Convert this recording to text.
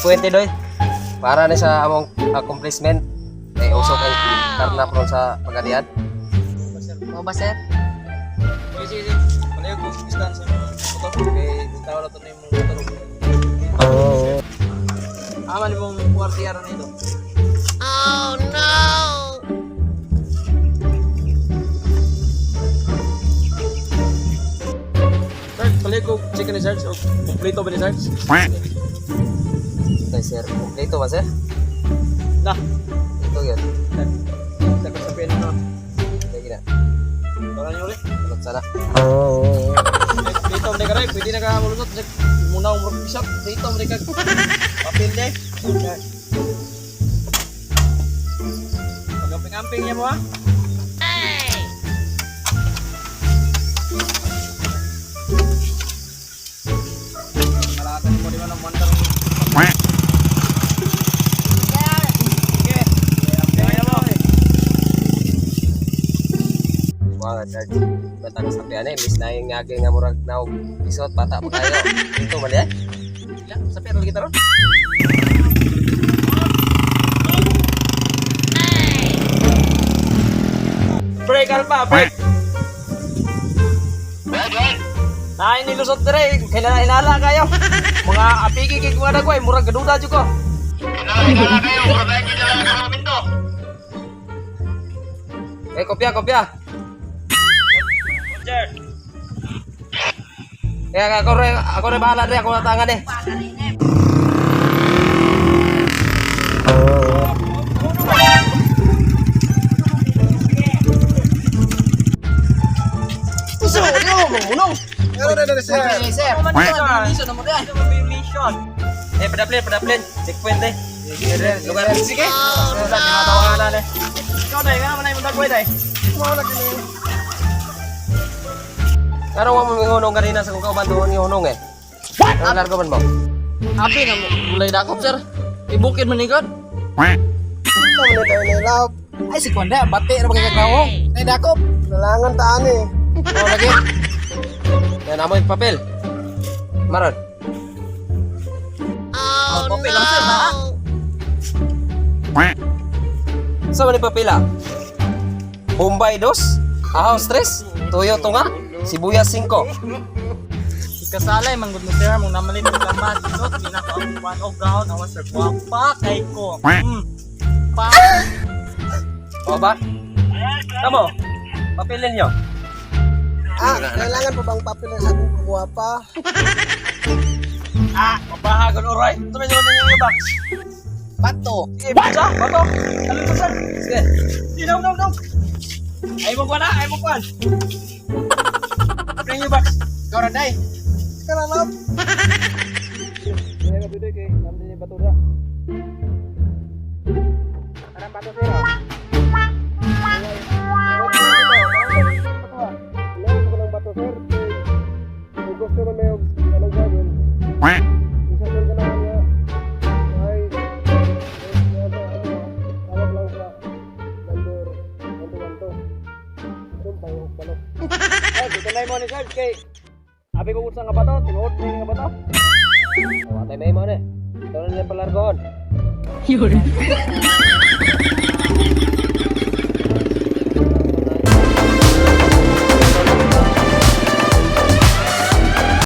Checkpoint eh, doy. Para ni sa among accomplishment. Eh, usok ang karnap ron sa pagadian. Mo ba, sir? Sige, sige, sige. Palayo kung istan sa mga motor. Kay tao na ito na yung motor. Oo. Ama ni mong kwartiyara na ito. Oh no! Sir, palayo ko chicken ni Sarge o kumpleto ba ni Sarge? Ito, sir. Kompleto ba, sir? Na. Ito yun. Sir, sir, sa PN na. Sige na. Tara niyo ulit. Tulog sana. Dito, hindi ka rin. Pwede na ka mulusot. Muna akong murag shop. Dito, hindi ka. Papel de. Pag-amping-amping niya mo ha. Kalahatan mo di ba ng mandar? Sige. Amping niya mo. Wah, nga, Sarge. Bata ka sa pian eh. Miss na yung ngagi nga murag naog. Isot, bata pa kayo. Ito man eh. Ya, sa pera lagi taron. Break alpa, break. Naay ni lusot dire, kailan inala kayo. Mga apigi kay mga dagway, murag gaduda jud ko. Eh, kopya, kopya. Roger. Eh, ako rin bahala rin. Ako na tangan eh. Uso, yo, munong. Sir, sir. Violation na mo diay. Violation. Eh, padaplin, padaplin. Checkpoint eh. Lugar. Sige. Tawanan eh. Ikaw dai, nga man ay mo dagway dai. Ano mo mong hunong kanina sa kung kauban doon yung hunong eh? What? Ano largo man mo? Abi na mo gulay dakop sir. Ibukid man ikot. Ay, si Kwanda, bati na magkakawong. Ay, dakop. Nalangan taan eh. Oh, lagi. Yan, amo yung papel. Maron. Oh, papel lang sir na. Sa man yung papel ah? Bombay dos, Ahaw tres, Tuyo tunga, Sibuyas 5. Kasalay man gud mo sir, mong namalin mo lamat. So, pinaka ang kuan og gown awas sir gwapa kay ko. Pa. O ba? Kamo, papelin nyo. Ah, kailangan pa bang papel sa akong kagwapa? Ah, mabahagon oray. Ito medyo na yung box. Bato. Sige, pizza, bato. Ano to sir? Sige. Sige, dong, dong, dong. Ay mo kuan ah, ay mo kuan. Bring your box. Ikaw rin, day. Ikaw na lang. Hindi ka pwede kay nandun yung bato ra. Parang bato, sir. oh. Kailangan ko ng bato, sir. Kung gusto na may anong gawin, isa sir ka na niya. Ay, ay, ano, ano, tawag lang sa number 112. Sumpay o balok. Ay, dito na mo ni sir kay Abi ko utang nga bato, tinuod ni nga bato. O, atay may mo na eh. Ito na lang palargoon. Yun.